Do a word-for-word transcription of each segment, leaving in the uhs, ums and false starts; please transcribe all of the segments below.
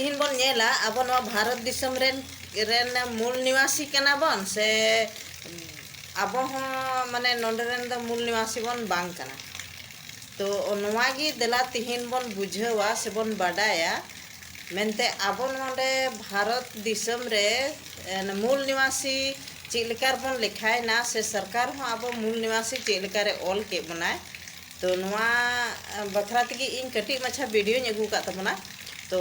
ᱛᱤᱦᱤᱧ ᱵᱚᱱ ᱧᱮᱞᱟ, ᱟᱵᱚ ᱱᱚᱣᱟ ᱵᱷᱟᱨᱚᱛ ᱫᱤᱥᱚᱢ ᱨᱮᱱ ᱨᱮᱱ ᱢᱩᱞ ᱱᱤᱣᱟᱥᱤ ᱠᱟᱱᱟ ᱵᱚᱱ ᱥᱮ ᱟᱵᱚ ᱦᱚᱸ ᱢᱟᱱᱮ ᱱᱚᱰᱮ ᱨᱮᱱ ᱫᱚ ᱢᱩᱞ ᱱᱤᱣᱟᱥᱤ ᱵᱚᱱ ᱵᱟᱝ ᱠᱟᱱᱟ? ᱛᱚ ᱱᱚᱣᱟ ᱜᱮ ᱫᱮᱞᱟ ᱛᱤᱦᱤᱧ ᱵᱚᱱ ᱵᱩᱡᱷᱟᱹᱣᱟ ᱥᱮᱵᱚᱱ ᱵᱟᱰᱟᱭᱟ ᱢᱮᱱᱛᱮ ᱟᱵᱚ ᱱᱚᱰᱮ ᱵᱷᱟᱨᱚᱛ ᱫᱤᱥᱚᱢ ᱨᱮ ᱢᱩᱞ ᱱᱤᱣᱟᱥᱤ ᱪᱮᱫ ᱞᱮᱠᱟ ᱨᱮᱵᱚᱱ ᱞᱮᱠᱷᱟᱭᱮᱱᱟ ᱥᱮ ᱥᱚᱨᱠᱟᱨ ᱦᱚᱸ ᱟᱵᱚ ᱢᱩᱞ ᱱᱤᱣᱟᱥᱤ ᱪᱮᱫ ᱞᱮᱠᱟᱨᱮ ᱚᱞ ᱠᱮᱫ ᱵᱚᱱᱟᱭ᱾ ᱛᱚ ᱱᱚᱣᱟ ᱵᱟᱠᱷᱨᱟ ᱛᱮᱜᱮ ᱤᱧ ᱠᱟᱹᱴᱤᱡ ᱢᱟᱪᱷᱟ ᱵᱷᱤᱰᱤᱭᱳᱧ ᱟᱹᱜᱩ ᱟᱠᱟᱫ ᱛᱟᱵᱚᱱᱟ᱾ ᱛᱚ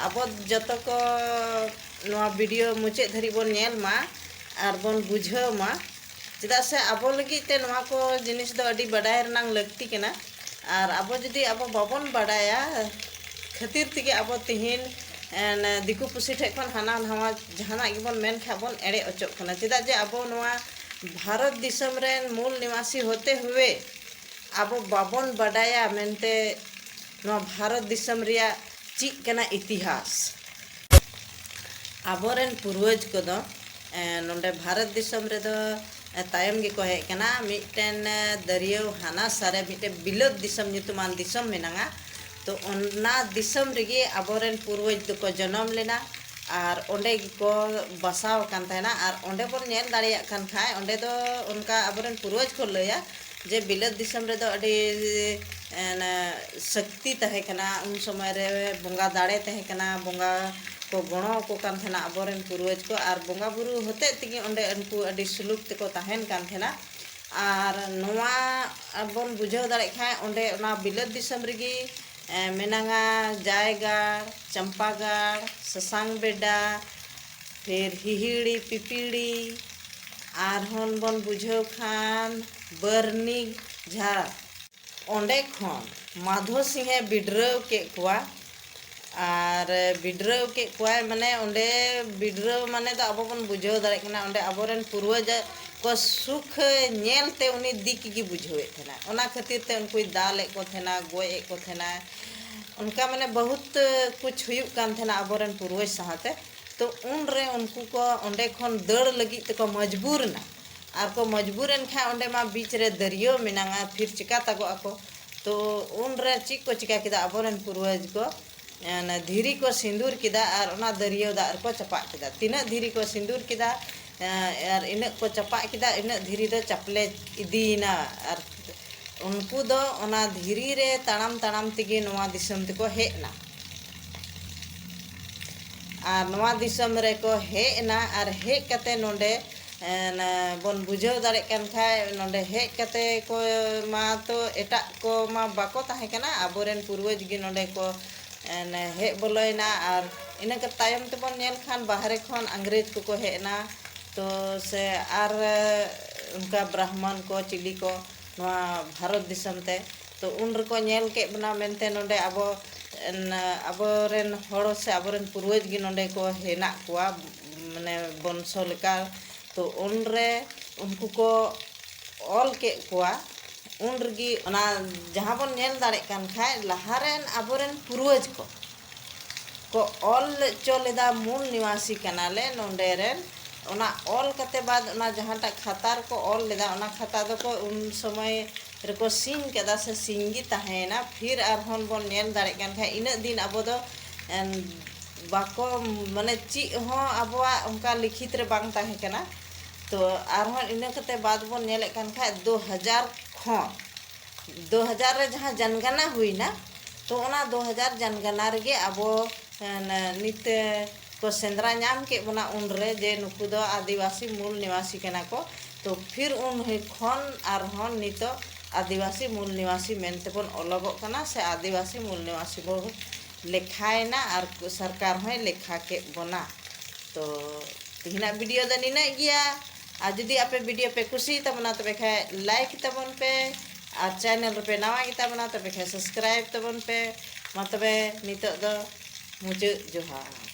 ᱟᱵᱚ ᱡᱚᱛᱚ ᱠᱚ ᱱᱚᱣᱟ ᱵᱷᱤᱰᱤᱭᱳ ᱢᱩᱪᱟᱹᱫ ᱫᱷᱟᱹᱨᱤᱡ ᱵᱚᱱ ᱧᱮᱞ ᱢᱟ ᱟᱨ ᱵᱚᱱ ᱵᱩᱡᱷᱟᱹᱣ ᱢᱟ᱾ ᱪᱮᱫᱟᱜ ᱥᱮ ᱟᱵᱚ ᱞᱟᱹᱜᱤᱫ ᱛᱮ ᱱᱚᱣᱟ ᱠᱚ ᱡᱤᱱᱤᱥ ᱫᱚ ᱟᱹᱰᱤ ᱵᱟᱰᱟᱭ ᱨᱮᱱᱟᱜ ᱞᱟᱹᱠᱛᱤ ᱠᱟᱱᱟ᱾ ᱟᱨ ᱟᱵᱚ ᱡᱩᱫᱤ ᱟᱵᱚ ᱵᱟᱵᱚᱱ ᱵᱟᱰᱟᱭᱟ ᱠᱷᱟᱹᱛᱤᱨ ᱛᱮᱜᱮ ᱟᱵᱚ ᱛᱤᱦᱤᱧ ᱫᱤᱠᱩ ᱯᱩᱥᱤ ᱴᱷᱮᱱ ᱠᱷᱚᱱ ᱦᱟᱱᱟ ᱱᱟᱣᱟ ᱡᱟᱦᱟᱱᱟᱜ ᱜᱮᱵᱚᱱ ᱢᱮᱱ ᱠᱷᱟᱱ ᱵᱚᱱ ᱮᱲᱮ ᱚᱪᱚᱜ ᱠᱟᱱᱟ᱾ ᱪᱮᱫᱟᱜ ᱡᱮ ᱟᱵᱚ ᱱᱚᱣᱟ ᱵᱷᱟᱨᱚᱛ ᱫᱤᱥᱚᱢ ᱨᱮᱱ ᱢᱩᱞ ᱱᱤᱣᱟᱥᱤ ᱦᱚᱛᱮ ᱦᱩᱭᱮ ᱟᱵᱚ ᱵᱟᱵᱚᱱ ᱵᱟᱰᱟᱭᱟ ᱢᱮᱱᱛᱮ ᱱᱚᱣᱟ ᱵᱷᱟᱨᱚᱛ ᱫᱤᱥᱚᱢ ᱨᱮᱭᱟᱜ ᱪᱮᱫ ᱠᱟᱱᱟ ᱤᱛᱤᱦᱟᱥ᱾ ᱟᱵᱚᱨᱮᱱ ᱯᱩᱨᱣᱟᱹᱡᱽ ᱠᱚᱫᱚ ᱱᱚᱰᱮ ᱵᱷᱟᱨᱚᱛ ᱫᱤᱥᱚᱢ ᱨᱮᱫᱚ ᱛᱟᱭᱚᱢ ᱜᱮᱠᱚ ᱦᱮᱡ ᱠᱟᱱᱟ᱾ ᱢᱤᱫᱴᱮᱱ ᱫᱟᱹᱨᱭᱟᱹᱣ ᱦᱟᱱᱟ ᱥᱟᱨᱮ ᱢᱤᱫᱴᱮᱱ ᱵᱤᱞᱟᱹᱛ ᱫᱤᱥᱚᱢ ᱧᱩᱛᱩᱢᱟᱱ ᱫᱤᱥᱚᱢ ᱢᱮᱱᱟᱜᱼᱟ᱾ ᱛᱚ ᱚᱱᱟ ᱫᱤᱥᱚᱢ ᱨᱮᱜᱮ ᱟᱵᱚᱨᱮᱱ ᱯᱩᱨᱣᱟᱹᱡᱽ ᱫᱚᱠᱚ ᱡᱚᱱᱚᱢ ᱞᱮᱱᱟ ᱟᱨ ᱚᱸᱰᱮ ᱜᱮᱠᱚ ᱵᱟᱥᱟᱣ ᱟᱠᱟᱱ ᱛᱟᱦᱮᱱᱟ᱾ ᱟᱨ ᱚᱸᱰᱮ ᱵᱚᱱ ᱧᱮᱞ ᱫᱟᱲᱮᱭᱟᱜ ᱠᱟᱱ ᱠᱷᱟᱡ ᱚᱸᱰᱮ ᱫᱚ ᱚᱱᱠᱟ ᱟᱵᱚᱨᱮᱱ ᱯᱩᱨᱣᱟᱹᱡᱽ ᱠᱚ ᱞᱟᱹᱭᱟ ᱡᱮ ᱵᱤᱞᱟᱹᱛ ᱫᱤᱥᱚᱢ ᱨᱮᱫᱚ ᱟᱹᱰᱤ ᱮᱱ, ᱥᱟᱹᱠᱛᱤ ᱛᱟᱦᱮᱸ ᱠᱟᱱᱟ᱾ ᱩᱱ ᱥᱚᱢᱚᱭ ᱨᱮ ᱵᱚᱸᱜᱟ ᱫᱟᱲᱮ ᱛᱟᱦᱮᱸ ᱠᱟᱱᱟ, ᱵᱚᱸᱜᱟ ᱠᱚ ᱜᱚᱲᱚ ᱟᱠᱚ ᱠᱟᱱ ᱛᱟᱦᱮᱱᱟ ᱟᱵᱚᱨᱮᱱ ᱯᱩᱨᱣᱟᱹᱡᱽ ᱠᱚ, ᱟᱨ ᱵᱚᱸᱜᱟ ᱵᱩᱨᱩ ᱦᱚᱛᱮᱡ ᱛᱮᱜᱮ ᱚᱸᱰᱮ ᱩᱱᱠᱩ ᱟᱹᱰᱤ ᱥᱩᱞᱩᱠ ᱛᱮᱠᱚ ᱛᱟᱦᱮᱱ ᱠᱟᱱ ᱛᱟᱦᱮᱱᱟ᱾ ᱟᱨ ᱱᱚᱣᱟ ᱵᱚᱱ ᱵᱩᱡᱷᱟᱹᱣ ᱫᱟᱲᱮᱭᱟᱜ ᱠᱷᱟᱱ ᱚᱸᱰᱮ ᱚᱱᱟ ᱵᱤᱞᱟᱹᱛ ᱫᱤᱥᱚᱢ ᱨᱮᱜᱮ ᱢᱮᱱᱟᱜᱼᱟ ᱡᱟᱭᱜᱟᱲ, ᱪᱟᱢᱯᱟᱜᱟᱲ, ᱥᱟᱥᱟᱝ ᱵᱮᱰᱟ, ᱯᱷᱤᱨ ᱦᱤᱦᱤᱲᱤ ᱯᱤᱯᱤᱲᱤ, ᱟᱨᱦᱚᱸ ᱵᱚᱱ ᱵᱩᱡᱷᱟᱹᱣ ᱠᱷᱟᱱ ᱵᱟᱹᱨᱱᱤ ᱡᱷᱟᱲ᱾ ᱚᱸᱰᱮ ᱠᱷᱚᱱ ᱢᱟᱫᱷᱚ ᱥᱤᱝᱦᱮ ᱵᱤᱰᱨᱟᱹᱣ ᱠᱮᱫ ᱠᱚᱣᱟ᱾ ᱟᱨ ᱵᱤᱰᱨᱟᱹᱣ ᱠᱮᱫ ᱠᱚᱣᱟᱭ, ᱢᱟᱱᱮ ᱚᱸᱰᱮ ᱵᱤᱰᱨᱟᱹᱣ ᱢᱟᱱᱮ ᱫᱚ ᱟᱵᱚ ᱵᱚᱱ ᱵᱩᱡᱷᱟᱹᱣ ᱫᱟᱲᱮᱭᱟᱜ ᱠᱟᱱᱟ, ᱚᱸᱰᱮ ᱟᱵᱚᱨᱮᱱ ᱯᱩᱨᱣᱟᱹᱡᱽ ᱠᱚ ᱥᱩᱠ ᱧᱮᱞ ᱛᱮ ᱩᱱᱤ ᱫᱤᱠ ᱜᱮ ᱵᱩᱡᱷᱟᱹᱣᱮᱫ ᱛᱟᱦᱮᱱᱟ᱾ ᱚᱱᱟ ᱠᱷᱟᱹᱛᱤᱨ ᱛᱮ ᱩᱱᱠᱩᱭ ᱫᱟᱞᱮᱫ ᱠᱚ ᱛᱟᱦᱮᱱᱟ, ᱜᱚᱡ ᱮᱫ ᱠᱚ ᱛᱟᱦᱮᱱᱟ᱾ ᱚᱱᱠᱟ ᱢᱟᱱᱮ ᱵᱚᱦᱩᱛ ᱠᱩᱪ ᱦᱩᱭᱩᱜ ᱠᱟᱱ ᱛᱟᱦᱮᱱᱟ ᱟᱵᱚᱨᱮᱱ ᱯᱩᱨᱣᱟᱹᱡᱽ ᱥᱟᱶᱛᱮ᱾ ᱛᱚ ᱩᱱᱨᱮ ᱩᱱᱠᱩ ᱠᱚ ᱚᱸᱰᱮ ᱠᱷᱚᱱ ᱫᱟᱹᱲ ᱞᱟᱹᱜᱤᱫ ᱛᱮᱠᱚ ᱢᱚᱡᱽᱵᱩᱨ ᱮᱱᱟ᱾ ᱟᱨ ᱠᱚ ᱢᱚᱡᱽᱵᱩᱨ ᱮᱱ ᱠᱷᱟᱱ ᱚᱸᱰᱮ ᱢᱟ ᱵᱤᱪ ᱨᱮ ᱫᱟᱹᱨᱭᱟᱹ ᱢᱮᱱᱟᱜᱼᱟ, ᱯᱷᱤᱨ ᱪᱤᱠᱟ ᱛᱟᱜᱚᱜ ᱟᱠᱚ? ᱛᱚ ᱩᱱᱨᱮ ᱪᱮᱫ ᱠᱚ ᱪᱤᱠᱟ ᱠᱮᱫᱟ ᱟᱵᱚᱨᱮᱱ ᱯᱩᱨᱣᱟᱹᱡᱽ ᱠᱚ? ᱚᱱᱟ ᱫᱷᱤᱨᱤ ᱠᱚ ᱥᱤᱸᱫᱩᱨ ᱠᱮᱫᱟ ᱟᱨ ᱚᱱᱟ ᱫᱟᱹᱨᱭᱟᱹᱣ ᱫᱟᱜ ᱨᱮᱠᱚ ᱪᱟᱯᱟᱫ ᱠᱮᱫᱟ᱾ ᱛᱤᱱᱟᱹᱜ ᱫᱷᱤᱨᱤ ᱠᱚ ᱥᱤᱸᱫᱩᱨ ᱠᱮᱫᱟ, ᱮᱸ, ᱟᱨ ᱤᱱᱟᱹᱜ ᱠᱚ ᱪᱟᱯᱟᱫ ᱠᱮᱫᱟ, ᱤᱱᱟᱹᱜ ᱫᱷᱤᱨᱤ ᱫᱚ ᱪᱟᱯᱞᱮ ᱤᱫᱤᱭᱮᱱᱟ᱾ ᱟᱨ ᱩᱱᱠᱩ ᱫᱚ ᱚᱱᱟ ᱫᱷᱤᱨᱤ ᱨᱮ ᱛᱟᱲᱟᱢ ᱛᱟᱲᱟᱢ ᱛᱮᱜᱮ ᱱᱚᱣᱟ ᱫᱤᱥᱚᱢ ᱛᱮᱠᱚ ᱦᱮᱡ ᱮᱱᱟ᱾ ᱟᱨ ᱱᱚᱣᱟ ᱫᱤᱥᱚᱢ ᱨᱮᱠᱚ ᱦᱮᱡ ᱮᱱᱟ, ᱟᱨ ᱦᱮᱡ ᱠᱟᱛᱮ ᱱᱚᱰᱮ, ᱮᱸ, ᱵᱚᱱ ᱵᱩᱡᱷᱟᱹᱣ ᱫᱟᱲᱮᱭᱟᱜ ᱠᱟᱱ ᱠᱷᱟᱡ, ᱱᱚᱰᱮ ᱦᱮᱡ ᱠᱟᱛᱮ ᱠᱚ ᱢᱟ ᱛᱚ ᱮᱴᱟᱜ ᱠᱚ ᱢᱟ ᱵᱟᱠᱚ ᱛᱟᱦᱮᱸ ᱠᱟᱱᱟ, ᱟᱵᱚᱨᱮᱱ ᱯᱩᱨᱵᱚᱡᱽ ᱜᱮ ᱱᱚᱰᱮ ᱠᱚ, ᱮᱸ, ᱦᱮᱡ ᱵᱚᱞᱚᱭᱮᱱᱟ᱾ ᱟᱨ ᱤᱱᱟᱹ ᱠᱟ-, ᱛᱟᱭᱚᱢ ᱛᱮᱵᱚᱱ ᱧᱮᱞ ᱠᱷᱟᱱ ᱵᱟᱦᱨᱮ ᱠᱷᱚᱱ ᱤᱝᱨᱮᱡᱽ ᱠᱚᱠᱚ ᱦᱮᱡ ᱮᱱᱟ, ᱛᱚ ᱥᱮ ᱟᱨ, ᱮᱸ, ᱚᱱᱠᱟ ᱵᱨᱟᱦᱢᱚᱱ ᱠᱚ ᱪᱤᱞᱤ ᱠᱚ ᱱᱚᱣᱟ ᱵᱷᱟᱨᱚᱛ ᱫᱤᱥᱚᱢ ᱛᱮ᱾ ᱛᱚ ᱩᱱ ᱨᱮᱠᱚ ᱧᱮᱞ ᱠᱮᱫ ᱵᱚᱱᱟ ᱢᱮᱱᱛᱮ ᱱᱚᱰᱮ ᱟᱵᱚ, ᱮᱱ, ᱟᱵᱚᱨᱮᱱ ᱦᱚᱲ ᱥᱮ ᱟᱵᱚᱨᱮᱱ ᱯᱩᱨᱵᱚᱡᱽ ᱜᱮ ᱱᱚᱰᱮ ᱠᱚ ᱦᱮᱱᱟᱜ ᱠᱚᱣᱟ, ᱢᱟᱱᱮ ᱵᱚᱝᱥᱚ ᱞᱮᱠᱟ᱾ ᱛᱚ ᱩᱱᱨᱮ ᱩᱱᱠᱩ ᱠᱚ ᱚᱞ ᱠᱮᱫ ᱠᱚᱣᱟ᱾ ᱩᱱ ᱨᱮᱜᱮ ᱚᱱᱟ ᱡᱟᱦᱟᱸ ᱵᱚᱱ ᱧᱮᱞ ᱫᱟᱲᱮᱜ ᱠᱟᱱ ᱠᱷᱟᱡ, ᱞᱟᱦᱟᱨᱮᱱ ᱟᱵᱚᱨᱮᱱ ᱯᱩᱨᱵᱚᱡᱽ ᱠᱚ ᱠᱚ ᱚᱞ ᱦᱚᱪᱚ ᱞᱮᱫᱟ, ᱢᱩᱞ ᱱᱤᱣᱟᱥᱤ ᱠᱟᱱᱟᱞᱮ ᱱᱚᱰᱮ ᱨᱮᱱ᱾ ᱚᱱᱟ ᱚᱞ ᱠᱟᱛᱮ ᱵᱟᱫ ᱚᱱᱟ ᱡᱟᱦᱟᱸᱴᱟᱜ ᱠᱷᱟᱛᱟ ᱨᱮᱠᱚ ᱚᱞ ᱞᱮᱫᱟ, ᱚᱱᱟ ᱠᱷᱟᱛᱟ ᱫᱚᱠᱚ ᱩᱱ ᱥᱚᱢᱚᱭ ᱨᱮᱠᱚ ᱥᱤᱧ ᱠᱟᱫᱟ ᱥᱮ ᱥᱤᱧ ᱜᱮ ᱛᱟᱦᱮᱸᱭᱮᱱᱟ᱾ ᱯᱷᱤᱨ ᱟᱨᱦᱚᱸ ᱵᱚᱱ ᱧᱮᱞ ᱫᱟᱲᱮᱜ ᱠᱟᱱ ᱠᱷᱟᱡ, ᱤᱱᱟᱹᱜ ᱫᱤᱱ ᱟᱵᱚ ᱫᱚ, ᱮᱱ, ᱵᱟᱠᱚ, ᱢᱟᱱᱮ ᱪᱮᱫ ᱦᱚᱸ ᱟᱵᱚᱣᱟᱜ ᱚᱱᱠᱟ ᱞᱤᱠᱷᱤᱛ ᱨᱮ ᱵᱟᱝ ᱛᱟᱦᱮᱸ ᱠᱟᱱᱟ᱾ ᱛᱚ ᱟᱨᱦᱚᱸ ᱤᱱᱟᱹ ᱠᱟᱛᱮ ᱵᱟᱫ ᱵᱚᱱ ᱧᱮᱞᱮᱫ ᱠᱟᱱ ᱠᱷᱟᱡ, ᱫᱩ ᱦᱟᱡᱟᱨ ᱠᱷᱚᱱ ᱫᱩ ᱦᱟᱡᱟᱨ ᱨᱮ ᱡᱟᱦᱟᱸ ᱡᱟᱱᱜᱟᱱᱟ ᱦᱩᱭᱱᱟ, ᱛᱚ ᱚᱱᱟ ᱫᱩ ᱦᱟᱡᱟᱨ ᱡᱟᱱᱜᱟᱱᱟ ᱨᱮᱜᱮ ᱟᱵᱚ, ᱮ, ᱱᱤᱛ ᱠᱚ ᱥᱮᱸᱫᱽᱨᱟ ᱧᱟᱢ ᱠᱮᱫ ᱵᱚᱱᱟ ᱩᱱᱨᱮ, ᱡᱮ ᱱᱩᱠᱩ ᱫᱚ ᱟᱹᱫᱤᱵᱟᱹᱥᱤ ᱢᱩᱞ ᱱᱤᱣᱟᱥᱤ ᱠᱟᱱᱟ ᱠᱚ᱾ ᱛᱚ ᱯᱷᱤᱨ ᱩᱱ ᱠᱷᱚᱱ ᱟᱨᱦᱚᱸ ᱱᱤᱛᱚᱜ ᱟᱹᱫᱤᱵᱟᱹᱥᱤ ᱢᱩᱞ ᱱᱤᱣᱟᱥᱤ ᱢᱮᱱᱛᱮᱵᱚᱱ ᱚᱞᱚᱜᱚᱜ ᱠᱟᱱᱟ, ᱥᱮ ᱟᱹᱫᱤᱵᱟᱹᱥᱤ ᱢᱩᱞ ᱱᱤᱣᱟᱥᱤ ᱵᱚᱱ ᱞᱮᱠᱷᱟᱭᱮᱱᱟ, ᱟᱨ ᱥᱚᱨᱠᱟᱨ ᱦᱚᱸᱭ ᱞᱮᱠᱷᱟ ᱠᱮᱫ ᱵᱚᱱᱟ᱾ ᱛᱚ ᱛᱮᱦᱮᱧᱟᱜ video ᱫᱚ ᱱᱤᱱᱟᱹᱜ ᱜᱮᱭᱟ᱾ ᱟᱨ ᱡᱩᱫᱤ ᱟᱯᱮ video ᱯᱮ ᱠᱩᱥᱤᱭᱟᱜ ᱛᱟᱵᱚᱱᱟ, ᱛᱚᱵᱮ ᱠᱷᱟᱡ like ᱛᱟᱵᱚᱱ ᱯᱮ, ᱟᱨ channel ᱨᱮᱯᱮ ᱱᱟᱣᱟ ᱜᱮᱛᱟ ᱵᱚᱱᱟ, ᱛᱚᱵᱮ ᱠᱷᱟᱡ subscribe ᱛᱟᱵᱚᱱ ᱯᱮ᱾ ᱢᱟ ᱛᱚᱵᱮ ᱱᱤᱛᱚᱜ ᱫᱚ ᱢᱩᱪᱟᱹᱫ ᱡᱚᱦᱟᱨ᱾